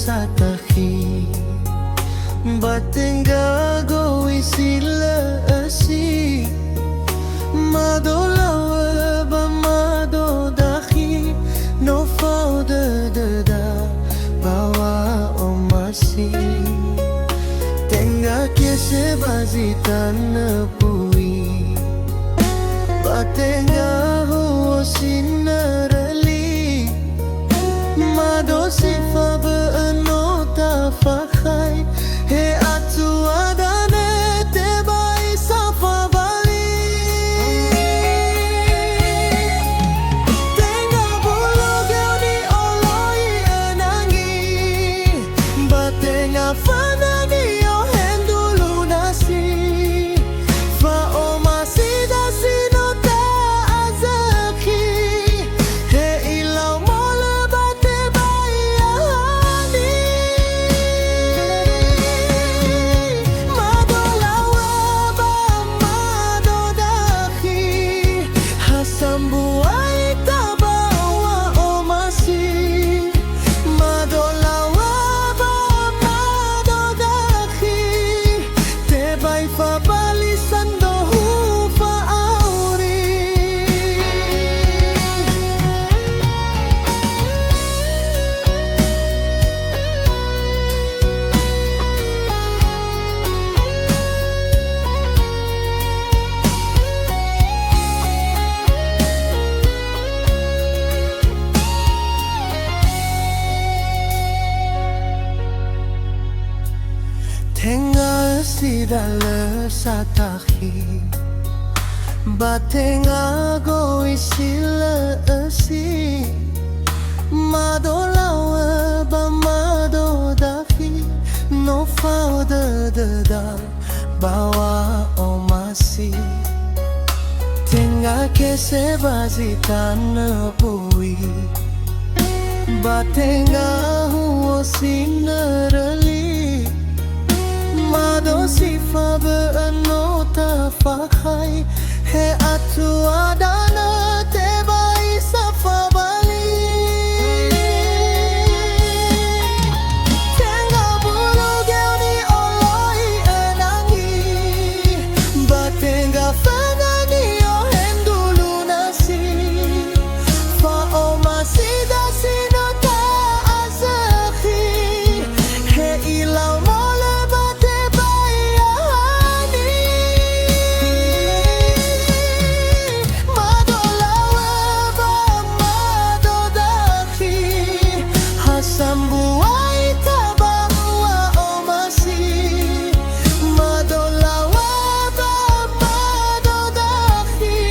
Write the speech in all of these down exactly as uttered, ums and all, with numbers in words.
satakhi, ba tenga gowui si lö ösi. Mado lawö ba mado dakhi, no fao dödöda ba wa'omasi. Tenga kese ba zi tanö bui, ba tenga huo sinörö li. Mado si fabö'ö no tafakhai, he atua danö tebai safabali. Tenga bulu geu ni'oloi önangi, ba tenga fana ni'ohe ndulu nasi. Fa'omasida si no ta'azökhi, he ilau molö ba tebai ya'ami. Mado lawö ba mado dakhi, ha sambua ita ba wa'omasi. Mado lawö ba mado dakhi, tebai fabali sandöhu fa'auri. Tenga ösi dalö satakhi, ba tenga gowui si lö ösi. Mado lawö ba mado dakhi, no fao dödöda ba wa'omasi. Tenga kese ba zi tanö bui, ba tenga huo sinörö li. Mado si fabö'ö no tafakhai, he atua danö tebai safabali. Tenga bulu geu ni'oloi önangi, ba tenga fana ni'ohe ndulu nasi. Fa'omasida si no ta'azökhi, he ilau molö ba tebai ya'ami. Mado lawö ba mado dakhi, ha sambua ita ba wa'omasi. Mado lawö ba mado dakhi,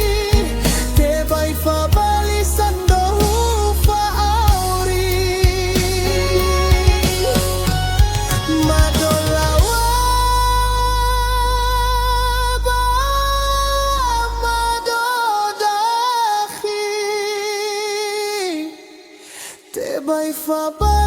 tebai fabali sandöhu fa'auri. Mado lawö ba mado dakhi, tebai fabali